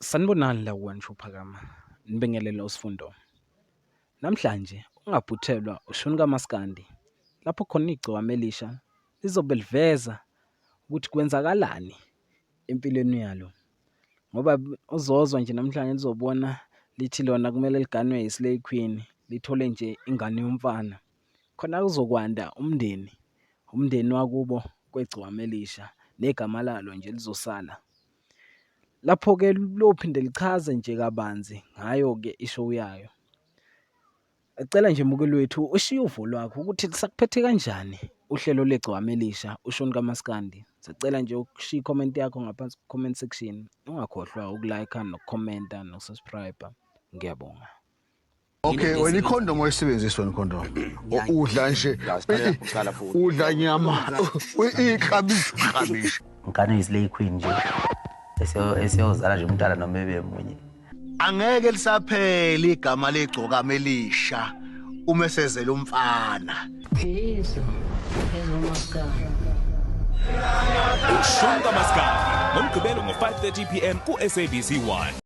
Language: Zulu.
Sanibonani la ku-One Show Phakama, nibingelele uSifundo. Namhlanje ungaphuthelwa ushuni kaMaskandi lapho khona igcokama elisha lizobe liveza ukuthi kwenzakalani empilweni yalo. Ngoba uzozwa nje namhlanje lizobona lithi lona kumele liganwe yi-slay queen, lithole nje ingane yomfana. Khona kuzokwanda umndeni, umndeni wakubo kwegcokama elisha negama lalo nje lizosala. Lapho-ke lophinde lichaze nje kabanzi ngayo-ke i-show yayo. Cela nje mukeli wethu ushiye uvo lwakho ukuthi lisakuphethe kanjani uhlelo legcokama elisha ushoni kamaskandi. Sicela nje ukushiya i-comment yakho ngaphansi ku-comment section. Ungakhohlwa uku-like nokukhomenta noku-subscribe. Ngiyabonga. Okay, wena ikhondom oyisebenzisa wena ikhondom. Udla nje. Udla nyama. Iklabishi, klabishi. Ngane islay queen nje. Esiyozala nje umntana noma ebe munye. Angeke lisaphela igama legcokama elisha uma esezele umfana. Yizo ezomaskandi. Ushunka Maskandi ngoMgqibelo ngo-5:30 pm ku-SABC 1.